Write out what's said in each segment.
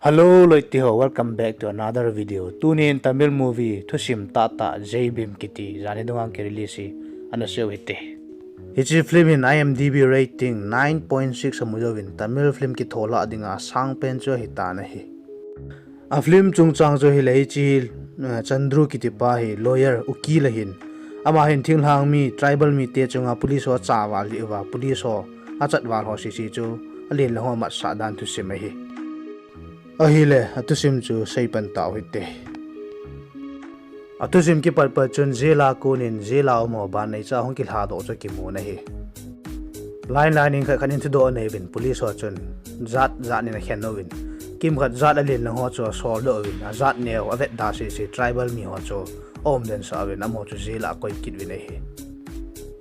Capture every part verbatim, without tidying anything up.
Hello, loite ho, welcome back to another video. Tunin Tamil movie thusim tahtah Jai Bhim kiti jani dunga ki release hi ana seiu hite. Hiche film hin I M D B rating nine point six amu jouvin Tamil film kitholah dinga asangpen chu ahitan ahi. A film chungchang chu hileh hiche, eh, Chandru kitipa hi lawyer, ukil ahin. Ama hin thinglhang mi, tribal mite chunga police ho achaval diuva, police ho achatval ho sese chu alen lang ho amatsah dan thusim ahi. Ahile, athusim chu seipan tau hite. Athusim kipat pat chun jail a konin jail a umho banneicha hung kilhadoh chu kimun ahi. Line line in khat khat in thudoh aneiuvin police ho chun jat jat in akhen uvin. Kimkhat jat alen lang ho chu asoldoh uvin, ajat neo avetda sese tribal mi ho chu aumden sah uvin, amaho chu jail a akoi kit uvin ahi.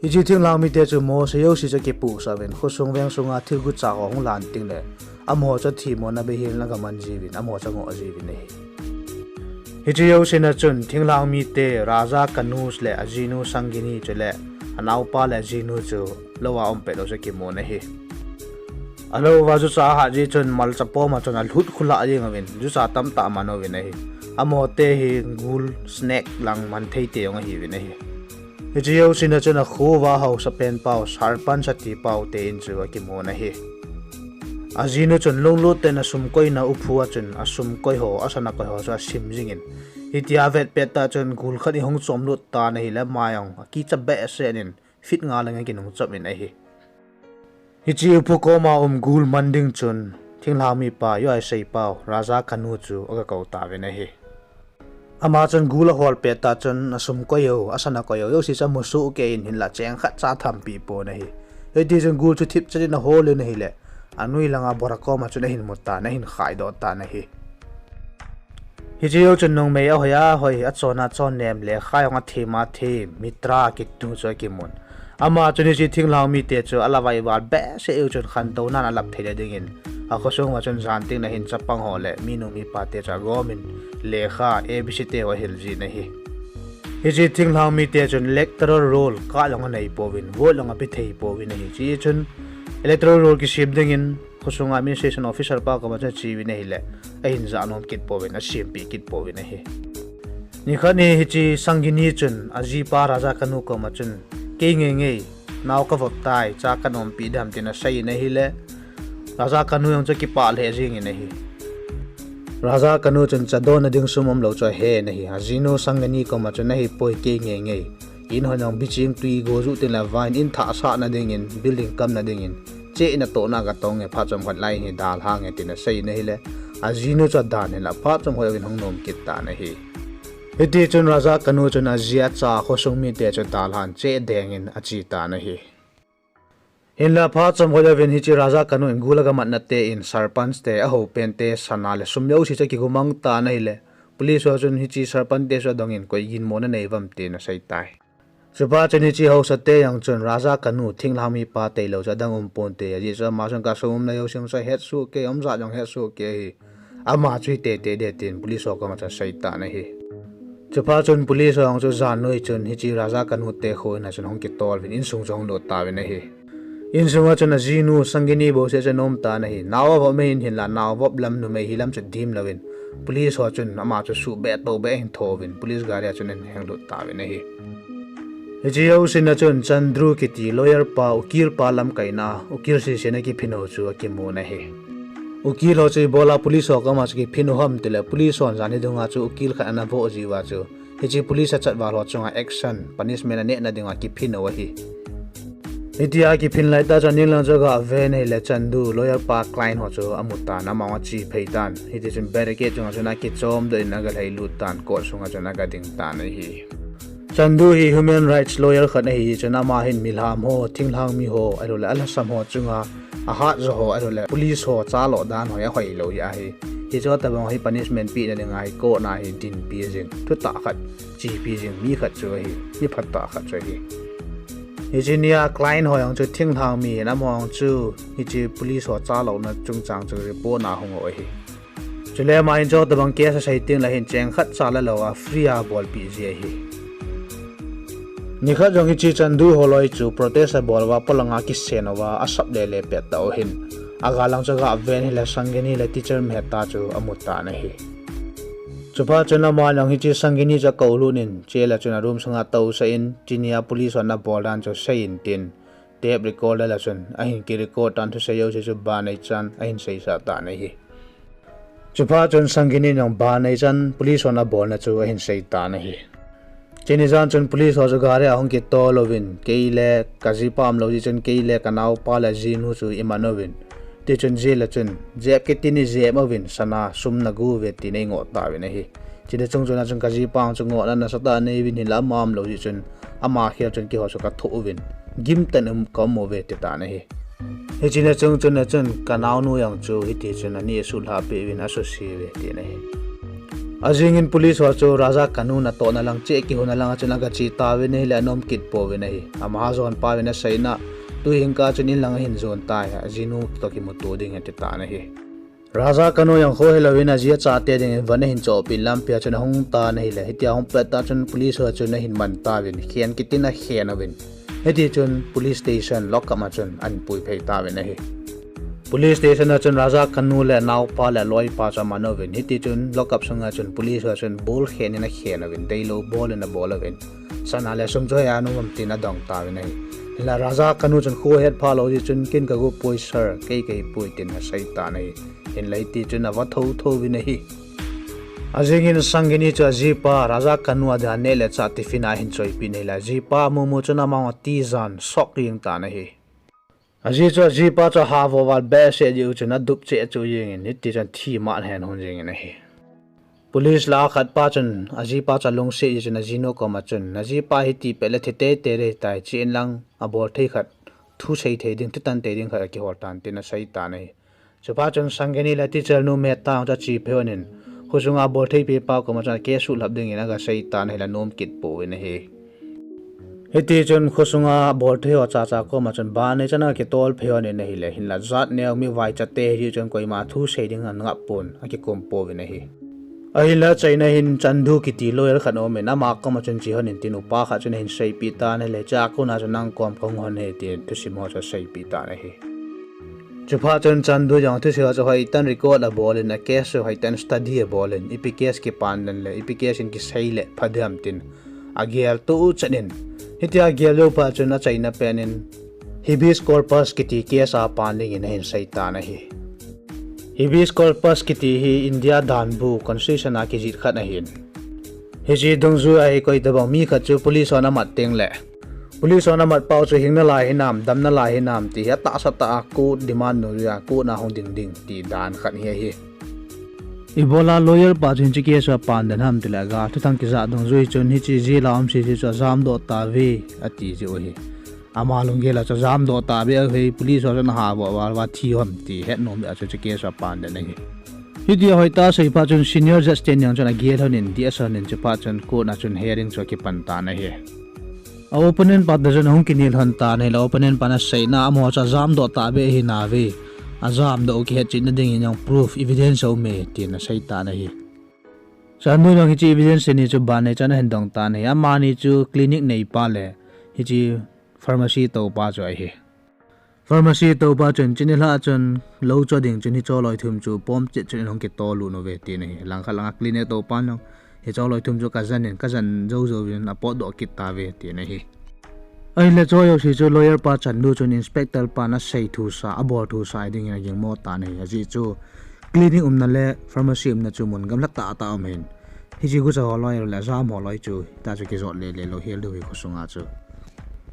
Hiche thinglhang mite chu amaho jouse chu akipuhsah uvin, khosung veng sunga thilgucha ho hung lan tengle amaho chu athemona beihel in agaman jiuvin, amaho chu angoh jiuvin ahi. Hiche jousena chun thinglhang mite Raja Kanu le ajinu Sangini chule anaopa le ajinu chu lou a umpet u chu kimun ahi. Alou uva jucha ahat jeh chun malcha poma chun alhut khulah jeng uvin, jucha tamtah aman uvin ahi. Amahote hi ghoul, snake lang manthei te jong ahiuvin ahi. Hiche jousena chun akho uva haosapen pau, sarpanch atipau te in chu akimun ahi. Ajinu chun lunglut tah in asum koina u phu a chun asum koi ho, asan akoi ho chu asim jingin, hitia avet pettah chun ghoul khat in ahung chomlut tan ahile ama jong akicha behseh in fit nga lang in akinung chom in ahi. Hiche u phu koma um ghoul man ding chun thinglhang mipa, U I C pau, Raja Kanu chu agakou tauvin ahi. Ama chun ghoul ahol pettah chun asum koi ho, asan akoi ho jouse chu amu sohkei in, hinla cheng khatcha athampi pon ahi. Hitichun ghoul chu thipchet in ahol in ahile, anoi langa bora koma chun ahin mutan, ahin khaidoh tan ahi. Hiche jou chun nungmei ahoi ahoi, achon achon nem, lekha jong athem athem, Mitra kiti chu akimun. Ama chun hiche thinglhang mite chu alavai val behseh u chun khantounan alap thei le dingin, akhosung uva chun jan tengle hin chapang ho le minu mipa te chu agomin lekha A B C te ho ahil jin ahi. Hiche thinglhang mite chun electoral roll card jong anei pouvin, vote jong ape thei pouvin ahi. Hichun electoral roll kisem dingin khosunga administration officer pa koma chun acheuvin ahile, ahin janom kit pouvin, asempeh kit pouvin ahi. Nikhat hi hiche Sangini chun ajipa Raja Kanu koma chun, kei ngeingei nao kavop tai, cha kanompi dam tin asei in ahile, Raja Kanu jong chu akipah lheh jengin ahi. Raja Kanu chun cha donna ding sum umlou chu ahen ahi. Ajinu Sangini koma chun ahipoi, kei ngeingei in hon jong biching twi go juh tengle vain in thah sahna dingin, building kamna dingin cheh in atohna katong e, phat chomkhat lai hi dalhange tin asei in ahile, ajinu chu adan hinla phat chomkhat jouvin hung nom kit tan ahi. Hitichun Raja Kanu chun aji acha khosung mite chu dalhan cheh dengin ache tan ahi. Hinla phat chomkhat jouvin hiche Raja Kanu in ghoul agamatna te in sarpanch te, ahoupen te sana le sum jouse chu akigumang tan ahile, police ho chun hiche sarpanch te chu adongin koi ginmona neiuvem tin aseitai. Chuphat chun hiche haosa te jong chun Raja Kanu thinglhang mipa tailou chu adang umponte, ajeh chu ama chun kasum umna jouse chu ahetsoh kei, umjat jong ahetsoh kei ahi. Ama chu hi teitei ding tin police ho koma chun aseitan ahi. Chuphat chun police ho jong chu jannoi chun hiche Raja Kanu te kho in a chun ahung kitol uvin insung chu ahung lut tauvin ahi. Insunga chun ajinu Sangini bouseh chu aumtan ahi. Nao avop mei in hinla nao avop lam numei hilam chu adimlouvin, police ho chun ama chu suhbeh tohbeh ahin thouvin police gari a chun ahin henglut tauvin ahi. Hiche jousena chun Chandru kiti lawyer pa, ukil pa lamkaina, ukil sesen a kiphin ho chu akimun ahi. Ukil ho chu ibola police ho koma chu kiphin u ham tile, police hon jani dunga chu ukil khat ana voh jiuva chu hiche police achatval ho chunga action, punishment anehna dinga kiphin u ahi. Hitia kiphin laitah chun ninglang chu aga ven ahile Chandru lawyer pa client ho chu amutan, amahon ache pheitan. Hitichun barricade chunga chun akichomdoh in agalhailut tan, court sunga chun agading tan ahi. Chandru hi human rights lawyer khat ahi, chun ama hin milham ho, thinglhang mi ho, ahiloule alhasam ho chunga ahatjo ho, ahiloule police ho chaloh dan ho hi ahoilou hi ahi. Hiche tobang hi punishment pehna dinga hi court a hi dinpi jing, thutah khat chepi jing mi khat chu ahi, mi phatah khat chu ahi. Hiche nia client ho jong chu thinglhang mi hin, amaho jong chu hiche police ho chalouna chungchang chu report na hung u ahi. Chule ama hin chutobang case asei tengle hin cheng khatcha lalouva free a abolpeh ji ahi. Nikhat jong hiche Chandru holoi chu protest abol uva polanga kisen uva asap lele pettah u hin, Aga lang chu aga ven ahile Sangini le teacher Mehta chu amu tan ahi. Chuphat chun aman jong hiche Sangini chu akou lut in, chule chun a room sunga atousah in, chunia police hon abol dan chu seiyin tin, tape recorder a chun ahin ki record tan, thusei jouse chu Baneichan ahin seisah tan ahi. Chuphat chun Sangini in jong Baneichan police hon abolna chu ahin sei tan ahi. Chuni jan chun police ho chu gari a hung kitol uvin, kei le kajipa umlou jeh chun kei le kanaopa le jinu chu iman uvin. Tichun jail a chun jep kiti in ijep uvin, sana sum nagu uve tin eingoh tauvin ahi. Chuni chung chun achun kajipa chu ngohna nasatah anei uvin, hinla ama umlou jeh chun, ama khel chun keiho chu kathoh uvin, gimtah in um, kaum uve, ati tan ahi. Hichena chung chun achun kanaonu jong chu hitichun ani asutlhah peh uvin asuse uve tin ahi. Ajing in police ho chu Raja kanu natohna lang, cheh kihona lang a chun aga che tauvin ahile anom kit pouvin ahi. Amaha jonpa uvin aseina, tuhin kah chun in lang ahin jon tai, ajinu toh kimuto ding ati tan ahi. Raja kanu jong kho helouvin aji achate dingin von ahin chohpeh in lampia chun ahung tan ahile, hitia ahung pet tah chun police ho chun ahin man tauvin, khen kiti in akhen uvin. Hitichun police station lockup a chun ahin puiphei tauvin ahi. Police station a chun Raja kanu le anaopa le aloipa chu aman uvin. Hitichun lockup sunga chun police ho chun bol khen in akhen uvin, deilou bol in abol uvin. Sana le sum chu hoiya naum ham tin adong tauvin ahi. Hinla Raja kanu chun kho ahetphah lou jeh chun, ken kagu poi sir, kei kahipoi tin asei tan ahi. Hinla hitichun ava thouthou uvin ahi. Ajing in Sangini chu ajipa Raja kanu adinga neh le chah tiffin a ahin choipeh in ahile, ajipa amu mu chun ama jong atijan shock jeng tan ahi. Aji chu ajipa chu ahavoh val behseh jeh u chun adup cheh cheh jengin, hitichun athi man hen hon jengin ahi. Police lah a khat pa chun ajipa chu alungset jeh chun ajinu koma chun, najipa hiti pet le thi teitei ding ahitai, che in lang abol thei khat, thusei thei ding, thutan tei ding khat akihol tan tin asei tan ahi. Chuphat chun Sangini le teacher nu Mehta jong chu ache phei lhonin, khosunga abol thei pi pa koma chun case sutlhap dingin aga sei tan ahile anom kit pouvin ahi. Hitichun khosunga abol thei ho chacha koma chun Baneichan aga kitol phei lhonin ahile, hinla jat neo mi vaichate hijeh chun koima thusei ding angap pon, akikum pouvin ahi. Ahinla achaina hin Chandu kiti lawyer khat aumin, ama koma chun che lhonin tin upa khat chun ahin seipeh tan ahile, chua kona chun nang kom kahung lhon ahi tin thusim ho chu aseipeh tan ahi. Chuphat chun Chandu jong thusei ho chu hoitah in record abolin, a case chu hoitah in study abolin, ipi case kipan den le ipi case in kisei le pha ding ham tin agel tuchan in. Hitia agel jou phat chun achaina pen in habeas corpus kiti case a pan dingin ahin sei tan ahi. Habeas corpus kiti hi India danbu constitution a kijih khat ahin. Hiche dungjui a hi koitabang mi khat chu police hon amat tengle, police hon amat pau chu hing nalai hinam, dam nalai hinam ti hi atahsa tah a court demand dungjui a court a hung ding ding ti dan khat hi ahi. Ibola lawyer pa chun hiche case chu apan den ham tile, gal thuthang kijah dungjui chun hiche jail a um sese chu ajamdoh tauve ati jeh u ahi. Ama lunggel a chu ajamdoh tauve ahi, police ho chun ahavoh val uva thi u ham ti hetnom a chu hiche case chu apan den ahi. Hitia hoitah a asei phat chun senior judge teni jong chun agel lhonin, D S lhonin, chuphat chun court a chun hearing chu akipan tan ahi. A opponent pa toh chun ahung kinel lhon tan ahile, opponent pan aseina, amaho chu ajamdoh tauve ahinauve, ajamdoh u kihetchetna dingin jong proof, evidence aume tin asei tan ahi. Chandu jong hiche evidence teni chu Baneichan ahin dong tan ahi. Amani chu clinic neipa le hiche pharmacy toupa chu ahi. Pharmacy toupa chun, chuni lhah chun lou cho ding chun hiche loi thum chu pom chet chun in hung kitol lut uve tin ahi. Langkhat langa clinic toupan jong, hiche loi thum chu kajan in, kajan jou jouvin apotdoh kit tauve tin ahi. Ahile chu jouse chu lawyer pa Chandu chun inspector pan asei thusa, abol thusa dingin agingmo tan ahi. Ajeh chu clinic umna le pharmacy umna chu mun gamla tahtah a um ahin. Hiche gucha ho loi le ajam ho loi chu, hita chu kijot lele lou hel diu ahi khosunga chu.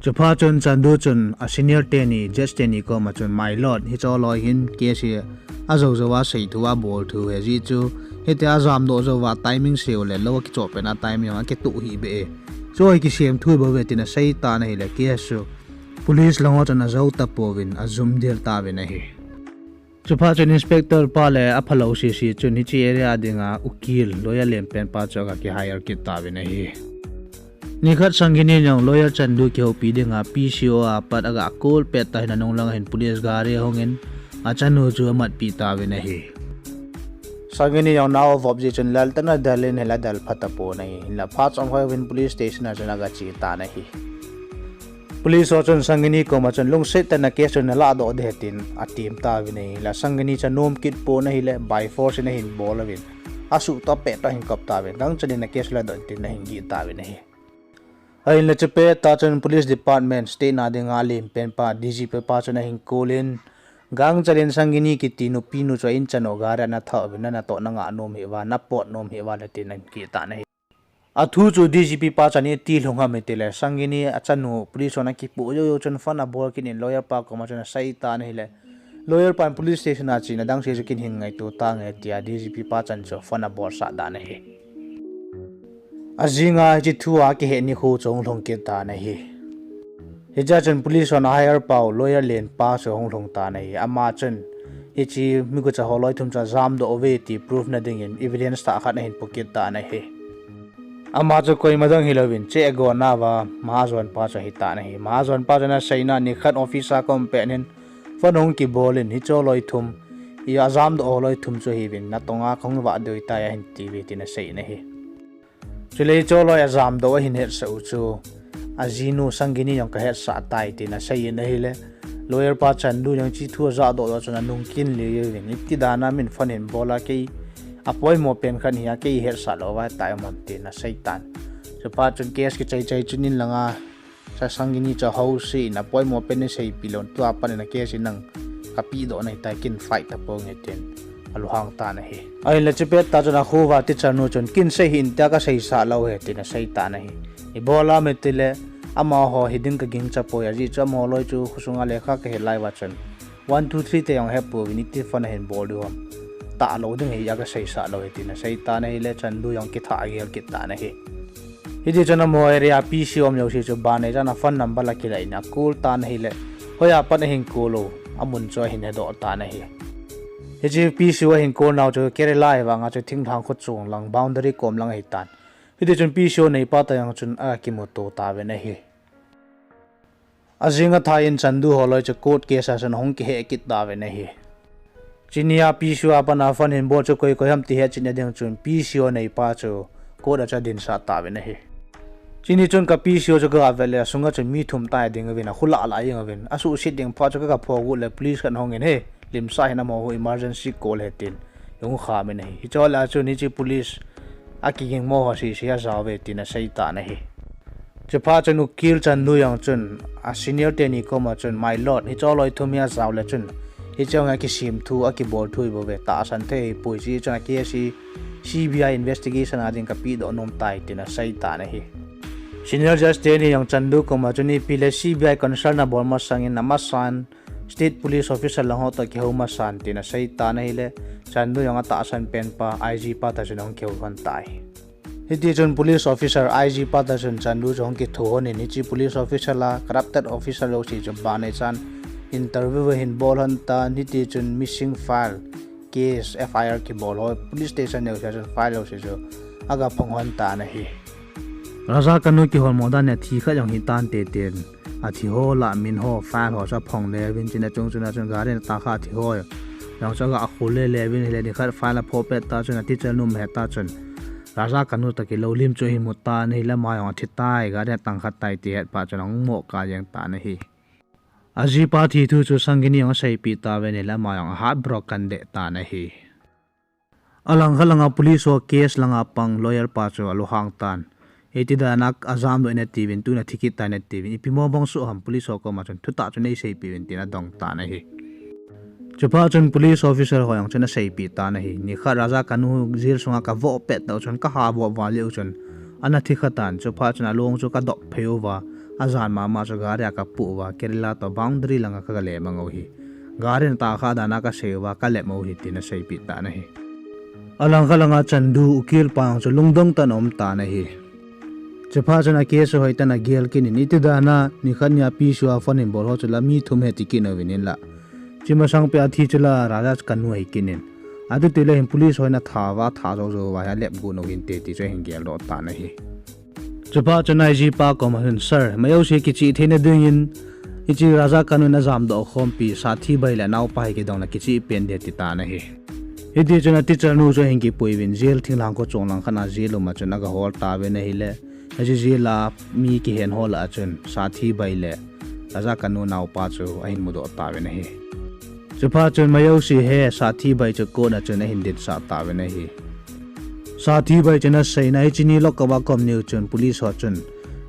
Chuphat chun Chandu chun a senior teni, judge teni koma chun, My lord, hiche loi hin case hi ajou jouva seithu abol thu ahi jeh chu, hitia ajamdoh jouva timing seu le lou akichoh pena timing akitoh hih beh e. Chu hi kisem thu bouve tin asei tan ahile case chu police lang ho chun ajou tapouvin ajum del tauvin ahi. Chuphat chun inspector pa le aphalou sese chun hiche area dinga ukil, lawyer lenpen pa chu aga ki hire kit tauvin ahi. Nikhat Sangini in jong lawyer Chandu kihoupi dinga P C O a pat aga call pet tah in anung langa hin police gari ahungin achanu chu amatpeh tauvin ahi. Sangini jong nao avop jeh chun lal tah in adel in ahile adel pha tapon ahi. Hinla phat chomkhat uvin police station a chun aga che tan ahi. Police ho chun Sangini koma chun lungset tah in a case chu naladoh ding ahi tin atem tauvin ahile, Sangini chu anom kit pon ahile by force in ahin bol uvin, asuh toh apet toh ahin kop tauvin, gangchel in a case ladoh in tin ahin geh tauvin ahi. Ahinla chupet tah chun police department state na dinga alen pen pa D G P pa chun ahin call in, gangchel in Sangini kiti nupi nu chu a-in chanu gari a natha uvin, na natoh nangah nom hih uva, napot nom hih uva le tin ahin geh tan ahi. Athu chu D G P pa chun iti lhung ham itile, Sangini achanu police hon akipoh jou jou chun phone abol kit in lawyer pa koma chun asei tan ahile, lawyer pan police station a chena dang se chu kin hin ngaito tange tia D G P pa chun chu phone abol sah dan ahi. Ajing a hiche thu akihet nikho chu hung lhung kit tan ahi. Hichea chun police hon a-hire pau lawyer len pa chu hung lhung tan ahi. Ama chun hiche migucha ho loi thum chu ajamdoh uve ti proof na dingin evidence thah khat ahin pokit tan ahi. Ama chu koima dang hilouvin, che agon nauva Mahajon pa chu ahitan ahi. Mahajon pa chun aseina, nikhat office a kaum pet in phone hung kibol in, hiche loi thum, i ajamdoh ho loi thum chu ahiuvin, natonga kahung vah ding ahitai ahin tiuve tin asei in ahi. Chule hiche loi ajamdoh ahin hetsah u chu ajinu Sangini jong kahetsah tai tin asei in ahile, lawyer pa Chandu jong hiche thu ajahdoh doh chun anung kin lheh uvin, iti dan a min phone hin bol a, kei apoimo pen khat hi a, kei hetsah lou vai tai um ham tin asei tan. Chuphat chun case kichai chai chun in langa Sangini chu ahouse in, apoimo pen naseipeh lou, tua pat in a case hi nang kapehdoh nahitai, kin fight taponge tin alunghang tan ahi. Ahinla chupet tah chun akho uva teacher nu chun, kin sei hih in tia kaseisah lou ahi tin asei tan ahi. Ibola ham itile, amaho hiding kagingcha poi, ajeh chu amaho loi chu khosunga lekha kahet lai uva chun one two three te jong ahepouvin, iti phone ahin bol diu ham, talou ding ahi a kaseisah lou ahi tin asei tan ahile, Chandu jong kitha agel kit tan ahi. Hiti chun amaho area P C O um jouse chu banei chan a phone number la kilah in acall tan ahile, hoiya pat ahin call u, amun chu ahin hedoh tan ahi. Hiche P C O ahin call nau chu Kerala ahi vanga chu thinglhang khochong lang, boundary kom lang ahitan. Hiti chun P C O neipa tah jong chun akimuto tauvin ahi. Ajing athai in Chandu holoi chu court case a chun ahung kiheh kit tauvin ahi. Chunia P C O a pat a phone hin bol chu koi koi ham ti hetchetna ding chun P C O neipa chu court a chu adinsah tauvin ahi. Chuni chun ka P C O chu kaga vet le asunga chun mi thum tah ding uvin, akholah lah jeng uvin, asuhset ding phat chu kaga phoh got le police khat ahung in, he, limsah hih in, amaho emergency call ahi tin ahung kham in ahi. Hiche lah a chun hiche police akigingmo ho sese ajao uve tin asei tan ahi. Chuphat chun ukil Chandu jong chun a senior teni koma chun, my lord, hiche loi thum hi ajao le chun hiche hi akisem thu, akibol thu ahibouve, tahsan thei ahipoi, chuche chun a case hi C B I investigation a ding kapehdoh nom tai tin asei tan ahi. Senior judge teni jong Chandu koma chun ipi le C B I consult nabol masangin amasan state police officer lang ho toh kihou masan tin asei tan ahile, Chandu jong atahsan pen pa I G pa toh chun ahung kihou lhon tai. Hiti chun police officer I G pa toh chun Chandu chu ahung kitho lhon in, hiche police officer la corrupted officer jouse chu banei chan interview ahin bol lhon tan, hiti chun missing file case F I R kibol ho police station jouse a chun file jouse chu aga phong lhon tan ahi. Raja kanu kiholmo dan in athi khat jong hitante tin, athi ho lah min ho, file ho chu aphong le uvin, chuna chung chuna chun gari natah kha athi ho jong chu aga khol le le uvin, hile nikhat file aphoh pet tah chun a teacher nu um ahet tah chun Raja kanu toh kilou lim chu ahin mu tan ahile, ama jong athi tai, gari natah kha tai ti ahet phat chun ahung mo kah jeng tan ahi. Ajipa thi thu chu Sangini jong aseipeh tauvin ahile, ama jong a heartbroken deh tan ahi. Alangkhat langa police ho case langa pang lawyer pa chu alunghang tan. Iti dan a ajamdoh in atiuvin, tuna thi kit tai natiuvin, ipi mo bang soh ham, police ho koma chun thutah chu neiseipeh uvin tin adong tan ahi. Chuphat chun police officer ho jong chun aseipeh tan ahi. Nikhat Raja kanu jail sunga kavoh pet tah chun kaha voh val leu chun ana thi kha tan. Chuphat chun along chu kadop phei uva, ajan mama chu gari a kapoh uva, Kerala toh boundary langa kaga le mang u ahi. Gari natah kha dan a kasei uva, kalep u ahi tin aseipeh tan ahi. Alangkhat langa Chandu ukil pa jong chu lungdong tah in aum tan ahi. Chuphat chun a case chu hoitah in agel kit in, iti dan a nikhat nia P C O a phone hin bol ho chu la mi thum ahi ti kit uvin, hinla, chumasang pet a thi chu la Raja kanu ahi kit in, atutu le hin police hon atha uva, atha jou jou uva hi alep got u hinte ti chu ahin geldoh tan ahi. Chuphat chun I G pa koma chun, sir, mi jouse kicheh theina dingin hiche Raja kanu in ajamdoh khompi Sathi bai le anaopa hi kidong le kicheh pen ding ati tan ahi. Hiti chun a teacher nu chu ahin kipui uvin, jail thinglhang khochong lang khat a jail um a chun aga hol tauvin ahile, hiche jail a mi kihen ho lah a chun Sathi bai le Raja Kanu naopa chu ahin mudoh tauvin ahi. Chuphat chun Mayousi he Sathi Bai chu court a chun ahin dinsah tauvin ahi. Sathi Bai chun aseina, hiche ni lockup a kaum niu chun police ho chun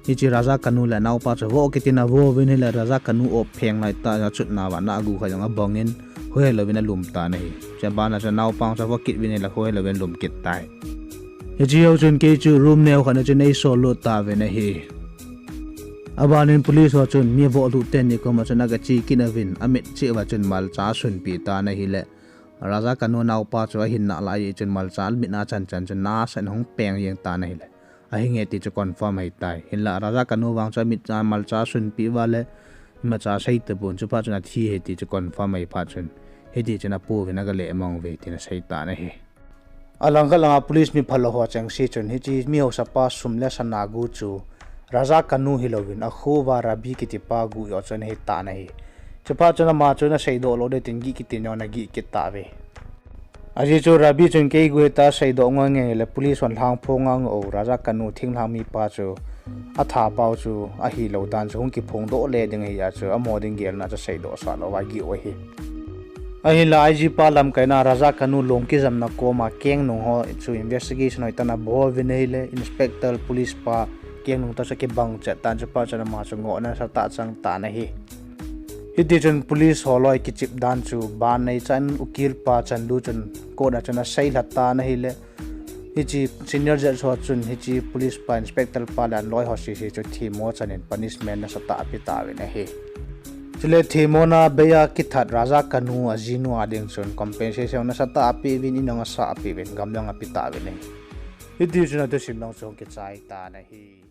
hiche Raja Kanu le naopa chu vo kitin avo uvin ahile Raja Kanu op pheng lai tah a achutna uva na agu khat jong abong in, khohe louvin alum tan ahi. Chubana chun naopa chu avo kit uvin ahile khohe louvin alum kit tai. Hiche jou chun kei chu room neo khat na chun eisol lut tauvin ahi. Abanin police ho chun mi avoh lhut teni koma chun agache kit uvin, amit cheh uva chun malcha asunpeh tan ahile, Raja Kanu naopa chu ahin nalai jeh chun malcha amit a achan chan chun nasatah in ahung peng jeng tan ahile, ahinge ti chu confirm ahitai. Hinla Raja Kanu vang chu amit a malcha asunpeh uva le, imacha asei tapon, chuphat chun athi ahi ti chu confirm ahi phat chun, hiti chun apouvin agaleh mang uve tin asei tan ahi. Alangkhat langa police mi phalou ho chengse chun hiche mi haosapa sum le sana gu chu Raja Kanu hilouvin akho uva Rabi kitipa gu joh chun ahitan ahi. Chuphat chun ama chun aseidoh lou ding tin gih kitin jong ana gih kit tauve. Ajeh chu Rabi chun kei gu ahita, seidoh ngai nge le police hon lhangphong a ngah u Raja Kanu thinglhang mipa chu atha pau chu ahilou dan chu hung kiphongdoh le ding ahia chu amaho ding gelna chu seidoh sah louva gih u ahi. Ahinla I G pa lamkaina Raja Kanu long kijamna koma kengnung ho chu investigation hoitah in abol uvin ahile, Inspector Police pa kengnung toh chu akibang chet tan, chuphat chun ama chu ngohna nasatah a achang tan ahi. Hitichun police ho loi kichep dan chu ban neichan ukil pa Chandu chun court a chun aseilha tan ahile, hiche senior judge ho chun hiche police pa, inspector pa le aloi ho sese chu themmo chanin punishment nasatah ape tauvin ahi. Chule themmona bei a kithat Raja Kanu ajinu a ding chun compensation nasatah apeuvin, in jong asah apeuvin, gam jong ape tauvin ahi. Hitichun athusim jong chu hung kichai tan ahi.